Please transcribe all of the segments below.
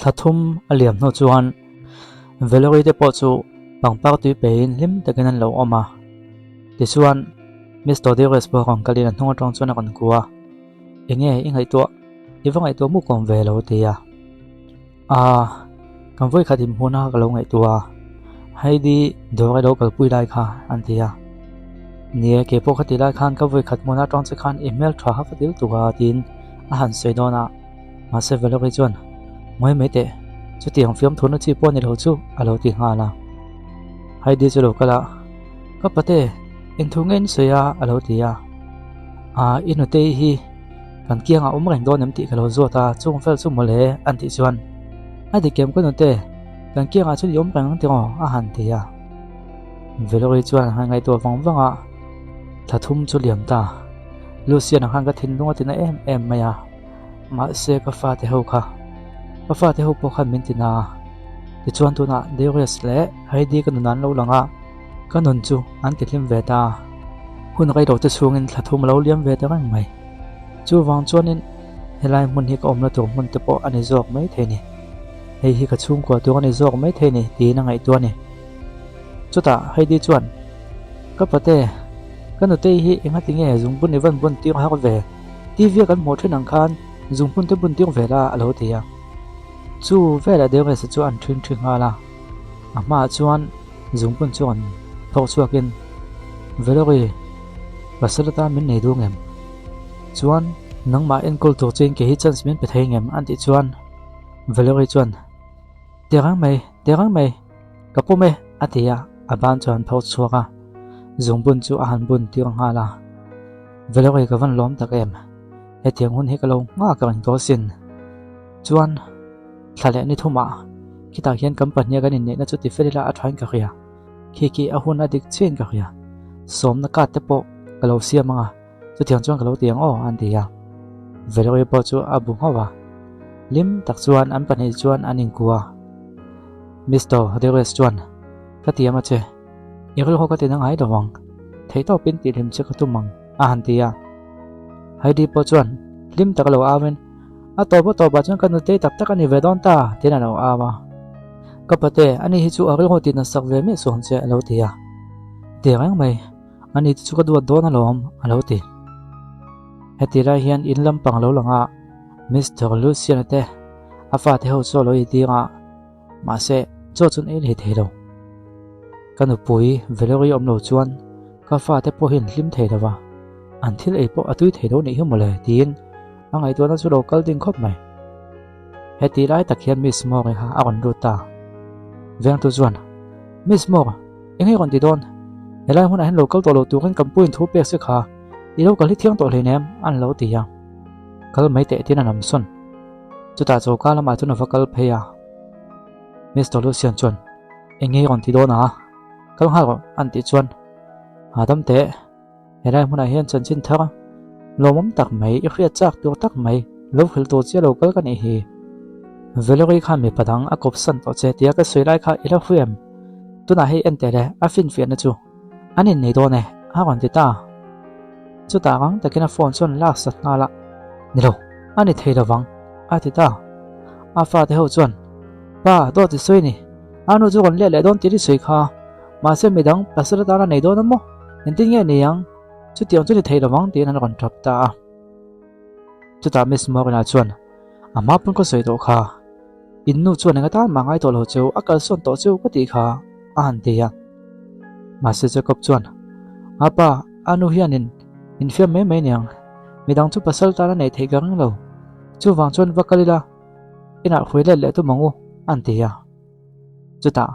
Thla thum a liam hnu chuan Valerie te pawh chu pangpar tui peiin hlim takin an lo awm a. Tichuan, Miss Todires pawh rawn kalin a hnung atang chuan a rawn kua a, Enge i ngaihtuah? I va ngaihtuah muk awm ve lo ti a. Aa, kan vawikhat inhmuhna kha ka lo ngaihtuah a, Heidi dawr i lo kalpui lai kha an ti a. Ni e, keipawh kha ti lai khan ka vawikhat hmuhna atang che khan i hmeltha kha ka til tuk a tiin a han sawi dawn a. Mahse Valerie chuan, Ngawi mai teh, chutiang fiamthuna chi pawh a ni lo chu a lo ti nghal a. Heidi chu lo kal a, Ka pate, engthu nge in sawi a? a lo ti a. Aa, i nutei hi kan kiangah awm reng dawn em tih ka lo zawt a, chung fel chu mawle an tih chuan, A dik em ka nute, kan kiangah chuan i awm reng ang tiraw? a han ti a. Valerie chuan a han ngaihtuah vang vang a, Thla thum chu liam ta. Lucian-a khan ka thinlung a tina em em mai a. Mahse ka fate ho kha, ka fate ho pawh khan min ti na a. Tichuan tunah Darius leh Heidi ka nun an lo lang a, ka nun chu an ti hlim ve ta. Hun rei lo te chhungin thla thum a lo liam ve ta reng mai. Chuvang chuanin helai hmun hi ka awmna tur hmun te pawh a ni zawk mai thei ni. Hei hi ka chhungkua tur a ni zawk mai thei ni tiin a ngaihtuah a ni. Chutah Heidi chuan, Ka pate, ka nutei hi engati nge zungbun i van bun tir har ve? TV a kan hmuh thin ang khan zunghmun te bun tir ve la a lo ti a. Chu velah Darius-a chu an ṭhing ṭhi nghal a. A hmaah chuan zungbun chu an phawk chhuakin, Valerie, pasal atan min nei duh ngem? Chuan nangmah enkawl tur chuin kei hi chance min pe thei ngem? an tih chuan Valerie chuan, Terang mai, terang mai! Ka pawm e, a ti a, a ban chuan tho chhuak a, zungbun chu a han bun tir nghal a. Valerie ka van lawm tak em, hetiang hun hi ka lo nghak reng tawh asin. Chuan, thla leh ni thumah khitah hian kan pahniha kan inneihna chu ti fel ila a thain ka hria, khi khi a hun a dik chiahin ka hria, sawmna card te pawh ka lo siam ang a, chutiang chuan ka lo ti ang aw, an ti a. Valerie pawh chu a bu nghauh a, hlim tak chuan an pahnih chuan an inkua. Mister Rodriguez chuan, Ka tiam a che, i rilru ka ti na ngai lo ang, theihtawpin tihhlim che ka tum ang, a han ti a. Heidi pawh chuan hlim tak a lo au in, A tawp a tawpah chuan ka nutei tak tak a ni ve dawn ta, tiin a lo au a. Ka pate, ani hi chu a rilru tih nasak ve miah suh ang che, a lo ti a. Ti reng mai, ani te chu ka duat dawn alawm, a lo ti. Heti lai hian in lampang lo lang a, Mister Lucian-a te a fate ho chu a lo i ding a, mahse chaw chu an ei leh thei lo. Ka nupui Valerie awm lo chuan ka fate pawh hi an hlim thei lo va, an thil ei pawh a tui thei lo nih hi mawle tiin a ngaihtuahna chu lo kal ding khawp mai. Heti lai tak hian Miss Moore kha a rawn lut ta. Vengtu chuan, Miss Moore, eng nge rawn ti dawn? Helai hmunah hian lo kal tawh lo turin kan puiin thu pek se kha i lo kal hi thiang tawh hleinem an lo ti a. Kal mai teh tiin a nam sawn. Chutah choka lamah chuan a va kal phei a, Mister Lucian chuan, Eng nge i rawn ti dawn a? Kal nghal rawh, an tih chuan, Hahdam teh, helai hmunah hian chanchin thar lawmawm tak mai, i hriat chak tur tak mai, lo hrilh tur che lo kal ka nih hi. Valerie khan mipa dang a kawp san tawh che tia ka sawi lai kha i la hru em? Tunah hei en teh le, a finfiahna chu an innei dawn e, a rawn ti ta. Chutah rang takin a phone chuan lak sat nghal a, Ni lo, a ni thei lovang, a ti ta. A fate ho chuan, Pa, dawt i sawi ni, a nu chu rawn let leh dawn tir i sawi kha, mahse midang pasal atana nei dawn a maw? Engtin nge ni ang? Chutiang chu ni thei lovang, tiin an rawn tap ta a. Chutah Miss Morgan-a chuan, A hma pawn ka sawi tawh kha, In nu chuan eng atan mah ngai tawh lo cheu, a kalsawn tawh cheu ka tih kha, a han ti a. Mahse Jacob chuan, A pa, a nu hianin infiam mai mai niang, midang chu pasal tan a neih theih ka ring lo, chuvang chuan va kal ila, inah hruai let leh tum ang u, a han ti a. Chutah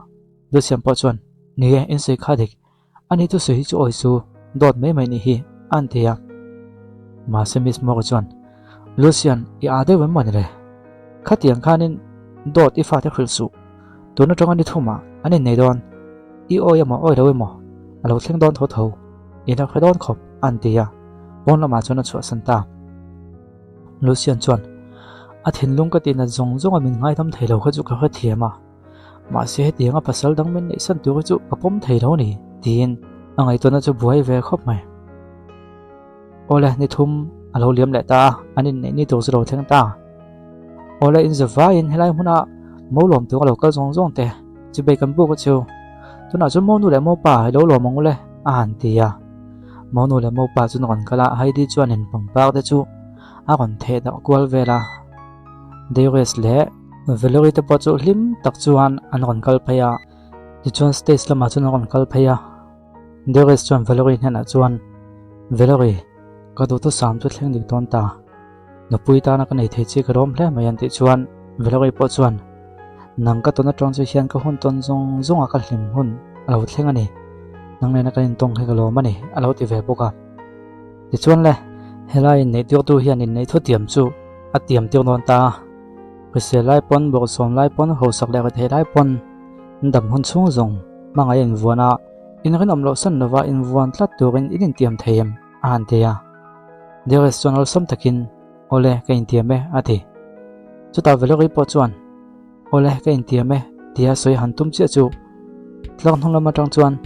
Lucian pawh chuan, Ni e, in sawi kha dik, Ani chu sawi hi chu awi su, dawt mai mai nih hi, a an ti a. Mahse Miss Moore chuan, Lucian, i aa deuh em mawni le? Khatiang khanin dawt i fate hrilh suh. Tun atanga ni thumah an innei dawn. I awi emaw awi lo emaw a lo thleng dawn tho tho. I la hre dawn khawp, a an ti a. Pawn lamah chuan a chhuahsan ta. Lucian chuan, A thinlung ka tihnat zawng zawnga min ngaidam thei lo kha chu ka hrethiam a. Mahse hetianga pasal dang min neihsan tur hi chu ka pawm thei lo a ni, tiin a ngaihtuahna chu buai ve khawp mai. Awle, ni thum a lo liam leh ta a, an inneih ni tur chu lo thleng ta. Awle, in za vaiin helai hmuna Mo lawm tur a lo kal zawng zawng te chibei kan buk a chu. Tunah chuan Monu leh Mopa i lo lawm ang ule a han ti a. Monu leh Mopa chuan rawn kal a, Heidi chuanin pangpar te chu a rawn theh darh kual vel a. Darius leh Valerie te pawh chu hlim tak chuan an rawn kal phei a. Tichuan stage lamah chuan an rawn kal phei a. Darius chuan Valerie hnenah chuan, Valerie, ka duhthusam chu thleng dik dawn ta. Nupui tana ka nei thei chi ka rawm hle mai an tih chuan Valerie pawh chuan, Nang ka tawn atang chu hian ka hun tawn zawng zawnga ka hlim hun a lo thleng a ni. Nang nena kan intawng hi ka lawm a ni a lo ti ve bawk a. Tichuan le, helai inneih tirtu hian inneih thutiam chu a tiam tir dawn ta a. Hrisel lai pawn, bawrhsawm lai pawn, hausak leh rethei lai pawn dam hun chhung zawng hmangaih a invuan a, inrinawm loh san lova invuan tlat turin in intiam thei em? a han ti a. Darius chuan awlsam takin, Awle, ka intiam e, a ti. Chutah Valerie pawh chuan, Awle, ka intiam e, tia sawi han tum chiah chu tlang hnung lam atang chuan,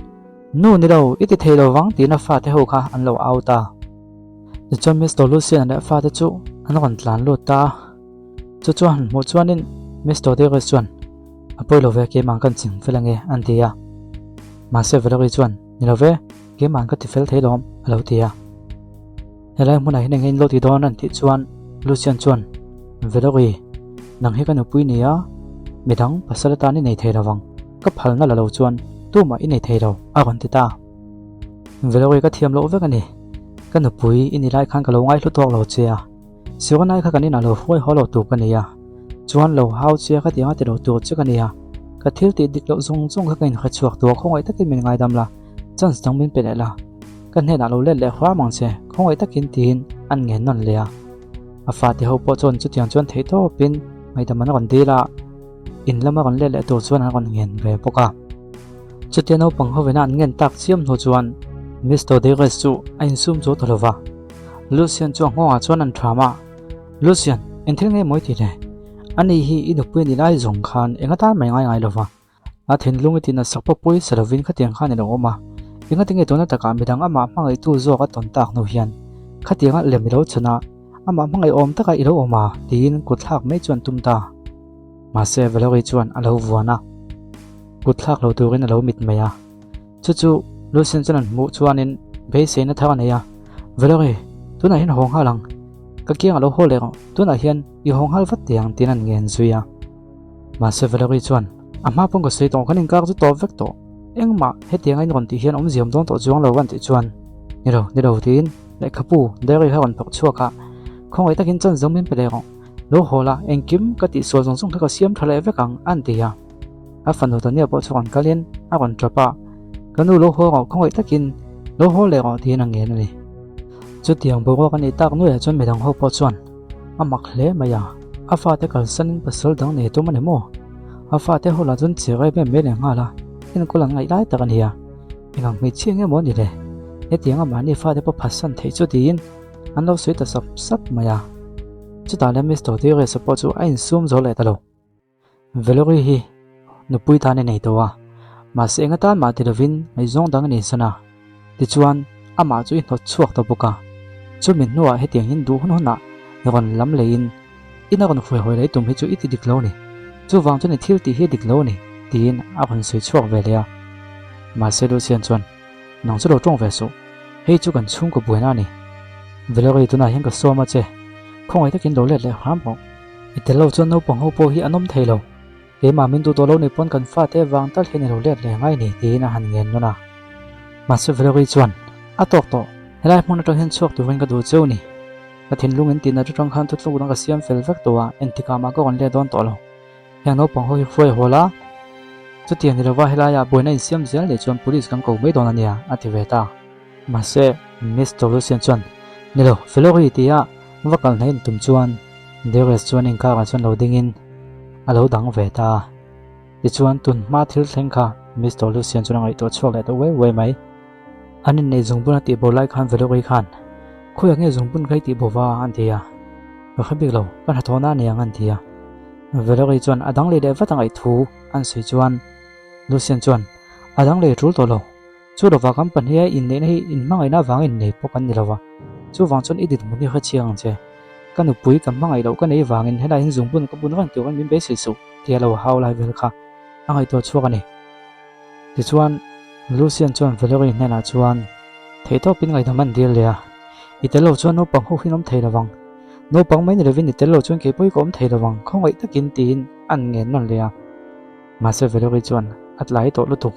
Nu ni lo, i ti thei lo vang, tiin a fate ho kha an lo au ta. Tichuan Mister Lucian leh a fate chu an rawn tlan lut ta a. Chu chuan han hmuh chuanin Mister Darius chuan, A pawi lo ve, keimah kan ching fel ange, an ti a. Mahse Valerie chuan, Ni lo ve, Keimah ka ti fel thei lawm, a lo ti a. Helai hmunah hian eng in lo ti dawn an tih chuan Lucian chuan, Valerie, nang hi ka nupui ni a, midang pasal atan i nei thei lo vang, ka phalna la lo chuan tumah i nei thei lo, a rawn ti ta. Valerie ka thiam loh vek a ni, ka nupui i ni lai khan ka lo ngaihlu tawk lo che a. Siwanai kha kan inah lo hruai haw lo tur ka nei a, chuan lo hau che kha tianga ti lo tur che ka nei a, ka thil tih dik loh zawng zawng kha ka inhre chhuak tur a khawngaih takin min ngaidam la, chance dang min pe leh la, ka hnenah lo let leh hram ang che, khawngaih takin tiin an ngen nawn leh a. A fate ho pawh chuan chutiang chuan theih tawpin ngaihdam an rawn dil a, in lama rawn let leh tur chuan an rawn ngen ve bawk a. Chutia naupang hovina an ngen tak chiam hnu chuan Mister Darius chu a insum chu ta lo va. Lucian chu a nghawngah chuan an ṭham a, Lucian, eng thil nge mawi ti le? Ani hi i nupui a ni lai zawng khan eng atan mai ngai ngai lo va. A thinlung i tihna sak pawh pawi sa lovin khatiang khan i lo awm a, engati nge tuna takah midang amah hmangaihtu zawk a tawn tak hnu hian khatianga lem i lo chhan a, amah hmangaihawm taka i lo awm a? tiin kut thlak mai chuan tum ta. Mahse Valerie chuan a lo vuan a, kut thlak lo turin a lo mit mai a. Chu chu Lucian chuan an hmuh chuanin beiseina thar a nei a, Valerie, tunah hian haw nghal ang. Ka kiangah lo haw leh rawh, tunah hian i haw nghal vat teh ang tiin an ngen zui a. Mahse Valerie chuan, A hma pawn ka sawi tawh, kan inkar chu tawp vek tawh. Engmah hetianga in rawn tih hian awmziam dawn tawh chuang lo an tih chuan, Ni lo, ni lo tiin lehkhapu diary kha rawn phawrh chhuak a, Khawngaih takin chan zawm min pe leh rawh. Lo haw la, engkim ka tihsual zawng zawng kha ka siam tha leh vek ang an ti a. A fanu Tania pawh chu rawn kalin a rawn tap a, Ka nu lo haw rawh, khawngaih takin lo haw leh rawh tiin a ngen a ni. Chutiang boruak a nih tak nuaiah chuan midang ho pawh chuan a mak hle mai a, a fate kalsanin pasal dang nei tum a ni maw? A fate ho lah chuan che rem em mai leh nghal a, enkawl an ngaih lai tak a ni a, engang hmeichhia nge maw a ni le? Hetianga mahni fate pawh phatsan theih chu tiin an lo sawi ta sap sap mai a. Chutah le Mister Darius-a pawh chu a insum zo leh ta lo. Valerie hi nupui tan a nei tawh a, mahse eng atan mah ti lovin ngaihzawng dang a nei san a. Tichuan, amah chu i hnawt chhuak ta bawk a. Chumi hnuah hetiang hian duh hun hunah rawn lam leiin in a rawn hruai hawi leh tum hi chu i ti dik lo a ni. Chuvang chuan i thil tih hi a dik lo a ni, tiin a rawn sawi chhuak ve leh a. Mahse Lucian chuan, Nang chu lo tawng ve suh, hei chu kan chhungkaw buaina a ni. Valerie tunah hian ka sawm a che, khawngaih takin lo let leh hram rawh. I tel lo chuan naupang ho pawh hi an awm thei lo. Keimah min duh tawh lo ni pawn kan fate vang tal hian i lo let leh ngai ni tiin a han ngen nawn a. Mahse Valerie chuan, A tawk tawh, helai hmun atang hian chhuak turin ka duh cheu ni. Ka thinlung in tihna atang khan thutlukna ka siam fel vek tawh a, engtikah mah ka rawn let dawn tawh lo. Heng naupang ho hi hruai hawl a, chutiang ni lova helaiah buaina insiam zel leh chuan police kan ko mai dawn a nia, a ti ve ta. Mahse, Mister Lucian chuan, Ni lo, Valerie tia va kal hnaih tum chuan Darius chuan inkarah chuan lo dingin a lo dang ve ta. Tichuan, tun hma thil thleng kha Mister Lucian chuan a ngaihtuah chhuak leh ta uai uai mai. An inneih zungbun a tihbo lai khan Valerie khan, Khawiah nge zungbun kha i tihbo va? an ti a. Ka hre bik lo, ka hnathawhna a ni ang an ti a. Valerie chuan a dang lei leh vat a ngaih thu an sawi chuan Lucian chuan, A dang lei tul tawh lo. Chu lova kan pahniha inneihna hi inhmangaihna avanga innei pawh kan ni lova. Chuvang chuan i dinhmun hi hre chiang ang che. Ka nupui ka hmangaih loh ka nei vangin helai in zungbun ka bun reng turin min beisei suh. tia lo hau lai vel kha a ngaihtuah chhuak a ni. Tichuan, Lucian chuan Valerie hnenah chuan, Theihtawpin ngaihdam an dil leh a, i tel lo chuan naupang ho hi an awm thei lovang. Naupang mai ni lovin i tel lo chuan keipawh hi ka awm thei lovang, khawngaih takin tiin an ngen nawn leh a. Mahse Valerie chuan a tlai tawh lutuk.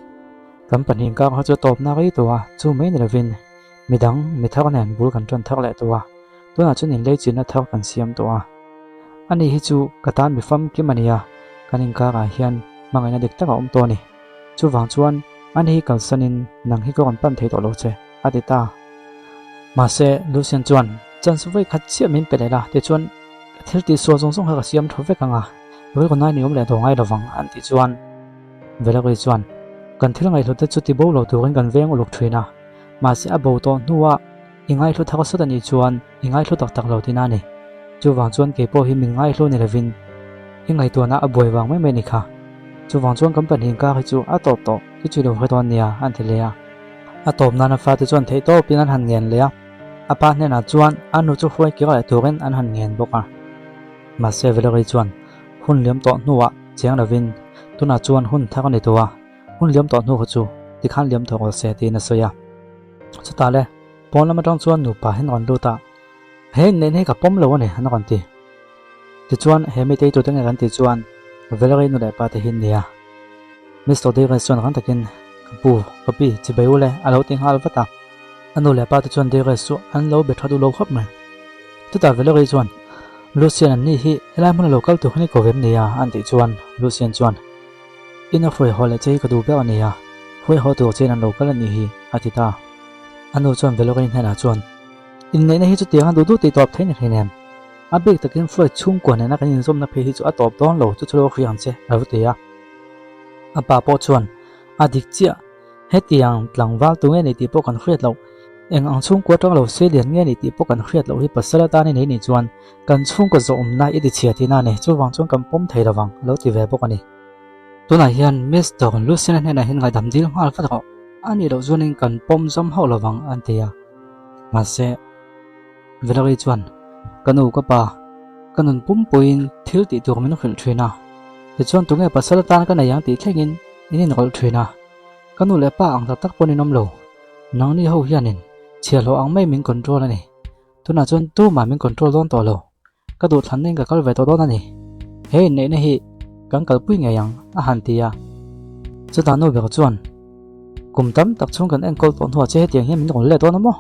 Kan pahnih inkar kha chu a tawpna rei tawh a, chu mai ni lovin midang mi thar nen bul kan ṭan thar leh tawh a, tunah chuan inlei chinna thar kan siam tawh a. Ani hi chu ka tan mi famkim a ni a, kan inkarah hian hmangaihna dik tak a awm tawh a ni. Chuvang chuan ani hi kalsanin nang hi ka rawn pan thei tawh lo che, a ti ta. Mahse Lucian chuan chance vawi khat chiah min pe leh la, tichuan ka thil tihsual zawng zawng kha ka siam tha vek ang a, rilru nai ni awm leh daw ngai lovang an tih chuan Valerie chuan kan thil ngaihhlut te chu ti bo lo turin kan veng uluk thin a, mahse a bo tawh hnuah i ngaihhlu thar sawt a nih chuan i ngaihhlu tak tak lo tihna a ni. Chuvang chuan kei pawh hi min ngaihhlu ni lovin i ngaihtuahna a buai vang mai mai a ni kha. Chuvang chuan kan pahnih inkar hi chu a tawp tawh chu chu lo hre dawn nia an ti leh a. A tawp nana fate chuan theihtawpin an han ngen leh a, a pa hnenah chuan a nu chu hruai kir leh turin an han ngen bawk a. Mahse Valerie chuan hun liam tawh hnuah chiang lovin tunah chuan hun thar a ni tawh a, hun liam tawh hnu kha chu tikhan liam tawh rawh se tiin a sawi a. Chutah le pawn lam atang chuan nupa hi an rawn lut a, He inneihna hi ka pawm lo a ni an rawn ti. Tichuan he mite hi tute nge kan tih chuan Valerie nu leh pa te hi an ni a. Mister Davis chuan rang takin ka pu, ka pi, chibai u le a lo ti nghal vat a. A nu leh pa te chuan Davis chu an lo be tha duh lo khawp mai. Chutah Valerie chuan Lucian an ni hi helai hmuna lo kal tur hi ni ko vem nia an tih chuan Lucian chuan In a hruai haw leh che hi ka duh ber a nia, hruai haw tur chein an lo kal a nih hi a ti ta. A nu chuan Valerie hnenah chuan Inneihna hi chutiang a duh duh tih tawp thei ni hleinem. A bik takin Floyd chhungkua nena kan inzawmna phei hi chu a tawp dawn lo chu chu lo hria ang che a lo ti a. A pa pawh chuan a dik chiah. Hetiang tlangval tu nge ni tih pawh kan hriat loh, eng ang chhungkua tang lo sei lian nge ni tih pawh kan hriat loh hi pasal atan i nei nih chuan kan chhungkaw zawhawmna i ti chhia tihna a ni, chuvang chuan kan pawm thei lovang a lo ti ve bawk a ni. Tunah hian Mister Lucian-a hnenah hian ngaihdam dil nghal vat rawh, a nih loh chuanin kan pawm zawm hauh lovang an ti a. Mahse, Valerie chuan, Ka nu ka pa, ka nun pumpuiin thil tih tur min hrilh thin a, tichuan tunge pasal atan ka nei ang tih thlengin in inrawlh thin a. Ka nu leh pa ang tak tak pawn in awm lo, nangni ho hianin chhiahhlawh ang mai min control a ni. Tunah chuan tumah min control dawn tawh lo, ka duhthlanna in ka kal ve tawh dawn a ni. He inneihna hi kan kalpui ngei ang a han ti a. Chutah nu ber chuan, Kum tam tak chhung kan enkawl tawh hnuah che hetiang hian min rawn let dawn a maw?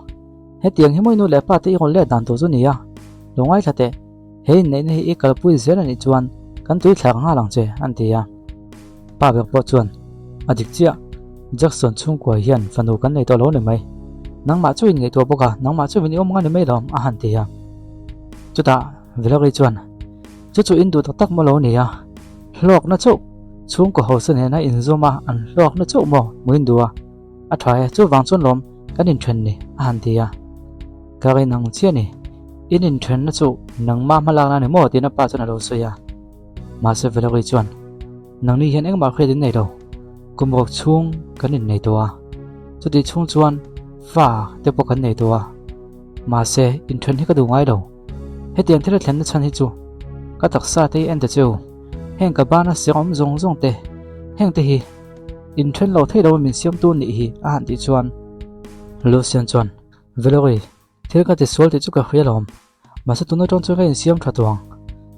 Hetiang hi maw i nu leh pa te i rawn let dan tur chu ni a? Lo ngaithla teh. He inneihna hi i kalpui zel a nih chuan kan tui thlak nghal ang che, an ti a. Pa ber pawh chuan, A dik chiah, Jackson chhungkua hian fanu kan nei tawh lo ni mai. Nangmah chu inngaihtuah bawk a, nangmah chu min i awm nga ni mai lo, a han ti a. Chutah Valerie chuan, Chu chu in duh tak tak maw lo ni a? Hlawkna chauh, chhungkaw hausa nena inzawm a an hlawkna chauh maw hmuh in duh a? A tha e, chuvang chuan lawm kan inthen ni, a han ti a. Ka rin ang chiah ni, in inthenna chu nangmah hma lakna a ni maw tiin a pa chuan a lo sawi a. Mahse Valerie chuan, Nangni hian engmah hriat in nei lo, kum rawk chhung kan innei tawh a, chutih chhung chuan fa te pawh kan nei tawh a, mahse inthen hi ka duh ngai lo. Hetiang thil a thlenna chhan hi chu ka taksa te hi en ta che u, heng ka bana siang awm zawng zawng te, heng te hi Inthen lo thei lo min siamtu nih hi a han tih chuan Lucian chuan, Valerie, thil ka ti sual tih chu ka hria lawm. Mahse tuna tawng chuan ka insiam tha tawh ang.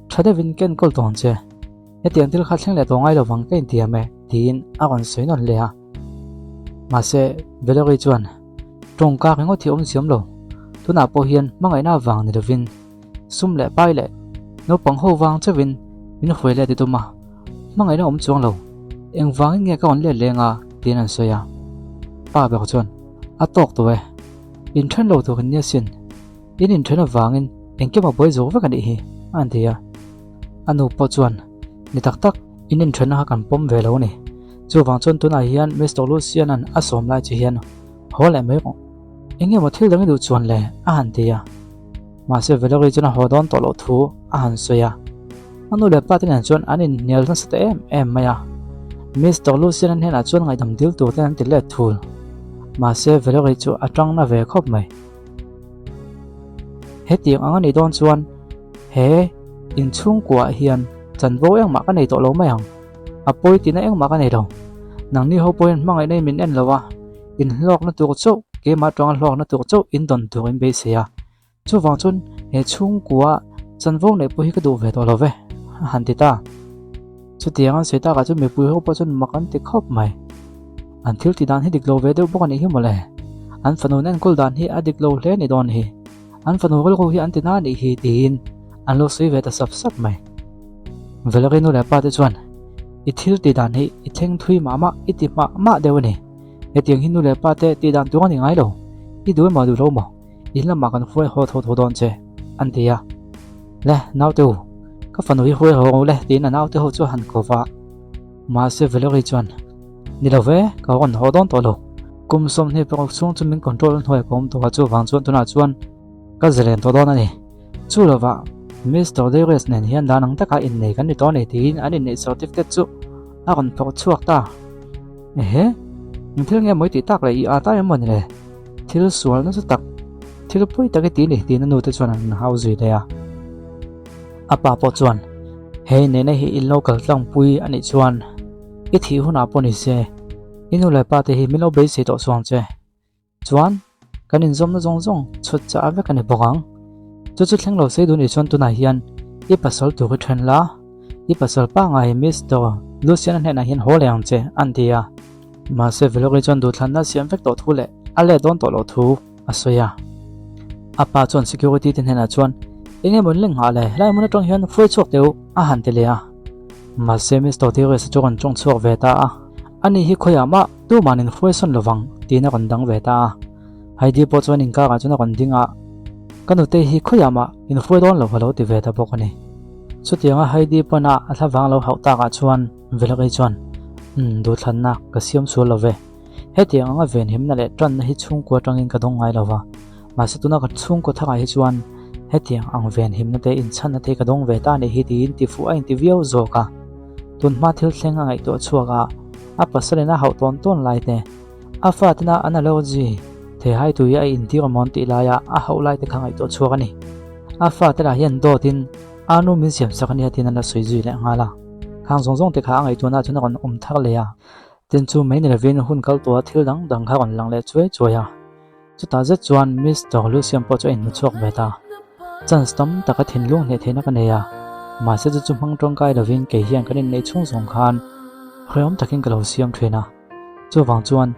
Tha deuhin ka enkawl tawh ang che. Hetiang thil kha thleng leh tawh ngai lo vang ka intiam e, tiin a rawn sawi nawn leh a. Mahse Valerie chuan, Tawngka ringawt hi a awm siam lo. Tunah pawh hian hmangaihna avang ni lovin Sum leh pai leh naupang ho vang chauhin min hruai let i tum a, hmangaihna awm chuang lo, engvangin nge ka rawn let leng a tiin an sawi a. Pa ber chuan, A tawk tawh e, inthen lo tur in nia sin, in inthen avangin engkim a buai zawk vek a nih hi, a han ti a. A nu pawh chuan, Ni tak tak, in inthenna kha kan pawm ve lo a ni, chuvang chuan tunah hian Mister Lucian-a'n a sawm lai che hian haw leh mai rawh. Eng emaw thil dang i duh chuan le? a han ti a. Mahse Valerie chuan a haw dawn tawh loh thu a han sawi a. A nu leh pa te nen chuan an inhnial nasa ta em em mai a. Mister Lucian-a hnenah chuan ngaihdam dil tur ten an ti let thul. Mahse Valerie chu a tang na ve khawp mai. Hetiang ang a nih dawn chuan he inchhungkuaah hian. Chanvo engmah ka nei tawh lo mai ang. A pawi tihna engmah ka nei lo. Nangni ho pawhin hmangaihna in min en lo a, in hlawkna tur chauh, keimah atanga hlawkna tur chauh in dawn tur in beisei a. Chuvang chuan he chhungkua chanvo neih pawh hi ka duh ve tawh lo ve, a han ti ta. Chutiang an sawi takah chuan mipui ho pawh chuan mak an ti khawp mai. An thil tih dan hi dik lo ve deuh bawk a nih hi mawle. An fanu an enkawl dan hi a dik lo hle a ni dawn hi. An fanu rilru hi an ti na a nih hi tiin an lo sawi ve ta sap sap mai. Valerie nu leh pa te chuan i thil tih dan hi i thleng thui mah mah i ti mah mah deuh a ni. Hetiang hi nu leh pa te tih dan tur a ni ngai lo. I duh emaw duh lo maw? In lamah kan hruai haw tho tho dawn che, an ti a. Le, naute u, ka fanu hi hruai haw rawh le, tiin a naute ho chu a han ko va. Mahse Valerie chuan, Ni lo ve, ka rawn haw dawn tawh lo. Kum 26 chhung chu min control hnuai ka awm tawh a, chuvang chuan tunah chuan ka zalen tawh dawn a ni. Chu lovah, Mister Darius nen hian dan ang taka innei kan ni tawh a ni, tiin an inneih certificate chu a rawn phawrh chhuak ta. Ehe, eng thil nge mawi tih tak leh i ât a emaw ni le? Thil sual nasa tak, thil pawi tak i ti ni tiin a nute chuan an hau zui daih a. A pa pawh chuan, Hei nena hi in lo kal tlangpui a nih chuan i thih hunah pawh ni se, i nu leh pa te hi min lo beisei tawh chuang che. Chuan, kan inzawmna zawng zawng chhut chah vek a ni bawk ang. Chu chu thleng lo sei duh nih chuan tunah hian i pasal tur hi then la, i pasal pangngai Mister Lucian-a hnenah hian haw leh ang che, an ti a. Mahse Valerie chuan duhthlanna siam vek tawh thu leh a let dawn tawh loh thu a sawi a. A pa chuan security te hnenah chuan eng emaw in leng nghah le, helai hmun atang hian hruai chhuak teh u a han ti leh a. Mahse Mister Darius chu rawn tawng chhuak ve ta a, ani hi khawiah mah tuman in hruai sawn lovang tiin a rawn dang ve ta a. Heidi pawh chuan inkarah chuan a rawn ding a, ka nute hi khawiah mah in hruai dawn lo a lo ti ve ta bawk a ni. Chutianga Heidi pawn a a thlavang lo hauh takah chuan Valerie chuan, Umm, duhthlanna ka siam sual lo ve. Hetiang anga venhimna leh tanna hi chhungkua atangin ka dawng ngai lo va. Mahse tuna ka chhungkaw thangah hi chuan hetiang ang venhimna te inchhanna te hi ka dawng ve ta anih hi tiin tifuh a inti viau zawk a. Tunhma thil thleng a ngaihtuah chhuak a, a pasalin a hauh tawn tawn lai te, a fatena an allergy theihai tui a intir amawn tih laia a hauh lai te kha ngaihtuah chhuak a ni. A fate lah hian dawtin a nu min siam sak a nia tiin an la sawi zui leh nghal a. Khang zawng zawng te kha a ngaihtuahna chuan a rawn awm thar leh a. Tin chu mai ni lovin hun kal tawha thil dang dang kha a rawn lang leh chuai chuai a. Chutah zet chuan Mister Lucian pawh chu a inhmu chhuak ve ta. Chance tam taka thinlung hneh theihna ka nei a, mahse chu chu hmang tawngkai lovin kei hian kan inneih chhung zawng khan hrehawm takin ka lo siam thin a. Chuvang chuan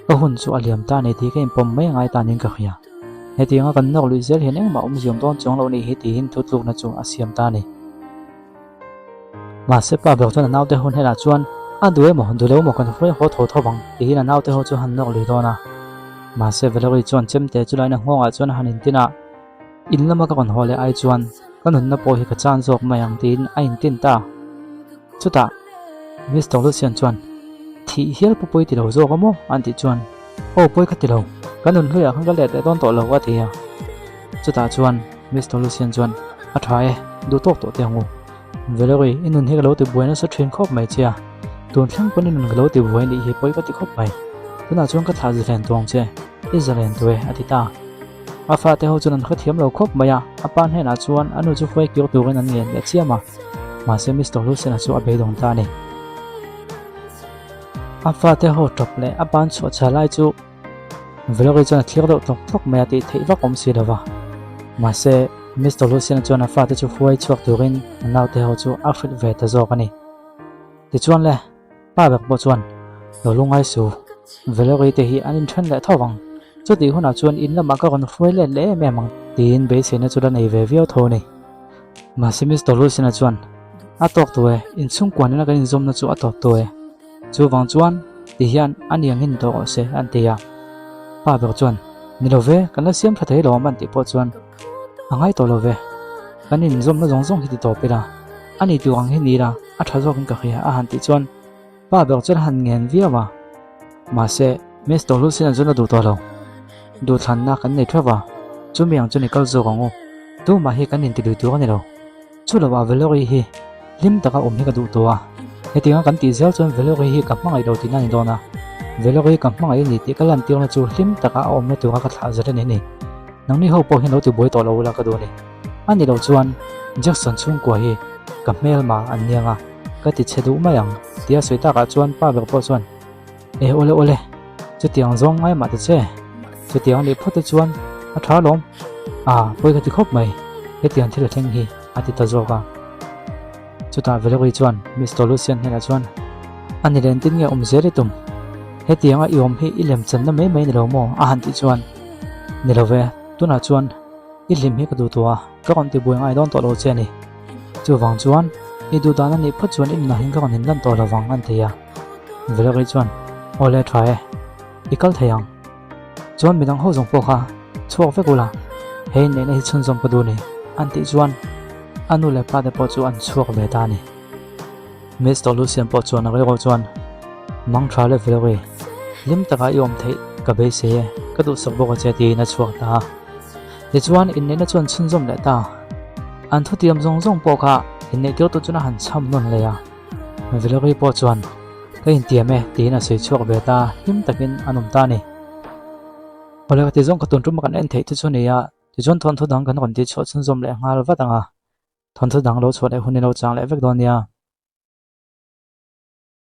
ka hun chu a liam ta a ni tih ka inpawm mai angai ta niin ka hria. Hetianga kan nawk luih zel hian engmah awmziawm dawn chuang loh nih hi tiin thutlukna chu a siam ta a ni. Mahse pa ber chuan a naute ho hnenah chuan a duh emaw duh lo emaw kan hruai haw tho tho vang tiin a naute ho chu a han nawk lui dawn a. Mahse Valerie chuan chemte chu laina nghawngah chuan a han intin a, In lama ka rawn haw leh ai chuan ka nunna pawh hi ka chan zawk mai ang tiin a intin ta. Chutah Mister Lucian chuan Thih hial pawh pawi ti lo zawk a maw? an tih chuan Aw pawi ka ti lo, ka nun hluiah khan ka let leh dawn tawh lo a ti a. Chutah chuan Mister Lucian chuan A tha e, duh tawk tawh teh ang u. Valerie, i nun hi ka lo ti buai nasa thin khawp mai che a, tun thleng pawn i nun ka lo ti buai nih hi pawi ka ti khawp mai. Tunah chuan ka thlah zalen tuang che, i zalen tu e, a ti ta. A fate ho chuan an hrethiam lo khawp mai a, a pa hnenah chuan a nu chu hruai kir turin an ngen leh chiam a, mahse Mister Lucian-a chu a beidawng ta a ni. A fate ho tawp leh a ban chhuah chha lai chu Valerie chuan a thlir deuh tlawk tlawk mai a tih theih vak awm si lo va. Mahse, Mister Lucian-a chuan a fate chu hruai chhuak turin a naute ho chu a hrilh ve ta zawk a ni. Tichuan le, pa ber pawh chuan, Lo lungngai su, Valerie te hi an inthen leh tho vang. Chutih hunah chuan in lamah ka rawn hruai let leh em em ang tiin beiseina chu la nei ve viau tho a ni. Mahse Mister Lucian-a chuan, A tawk tu e, inchhungkua nena kan inzawmna chu a tawp tu e. Chuvang chuan ti hian a niang hi ni tawh rawh se an ti a. Pa ber chuan, Ni lo ve, kan la siam tha thei lo an tih pawh chuan a ngai tawh lo ve. Kan inzawmna zawng zawng hi ti tawp ila, a ni tur ang hi ni ila a tha zawkin ka hria a han tih chuan pa ber chuan a han ngen viau a. Mahse, Mister Lucian chuan a duh tawh lo. Duhthlanna kan nei theuh va, chumi ang chuan i kal zawk ang u. Tumah hi kan inti lui tur a ni lo. Chu lo ah Valerie hi hlim taka awm hi ka duh tawh a, hetianga kan tih zel chuan Valerie hi ka hmangaih lo tihna a ni dawn a, Valerie ka hmangaih a ni tih ka lantirna chu hlim taka a awmna tura ka thlah zel a ni ni. Nangni ho pawh hian lo tibuai tawh lo ula ka duh a ni. A ni loh chuan Jackson chhungkua hi. Ka hmelma an niang a, ka ti chhe duh mai ang, tia sawi takah chuan pa ber pawh chuan, E awle awle, chutiang zawng ngai mah ta che, chutiang nih phawt te chuan a tha alawm, a pawi ka ti khawp mai, hetiang thil a thleng hi, a ti ta zawk a. Chutah Valerie chuan Mister Lucian hnenah chuan, A ni len tin nge awm zel i tum? Hetianga i awm hi i lem channa mai mai ni lo maw? a han tih chuan, Ni lo ve, tunah chuan i hlim hi ka duh tawh a, ka rawn tibuai ngai dawn tawh lo che a ni. Chuvang chuan i duh dan a nih phawt chuan i nunah hian ka rawn inlan tawh lo vang an ti a. Valerie chuan, Awle tha e, i kal thei ang. Chuan midang ho zawng pawh kha chhuak vek ula, he inneihna hi chhunzawm ka duh ni, an tih chuan a nu leh pa te pawh chu an chhuak ve ta a ni. Mister Lucian pawh chuan a rilru chuan, Mang tha le Valerie, hlim taka i awm theih ka beisei e, ka duhsak bawk a che tiin a chhuak ta a. Tichuan inneihna chuan chhunzawm leh ta. An thutiam zawng zawng pawh kha inneih tir tu chuan a han chham nawn leh a. Valerie pawh chuan, Ka intiam e, tiin a sawi chhuak ve ta, hlim takin an awm ta a ni. Awle ka ti zawng ka tun tum a kan en theih te chu a ni a, tichuan thawnthu dang kan rawn tih chhuah chhunzawm leh nghal vat ang a, thawnthu dang lo chhuah leh hun i lo chang leh vek dawn nia.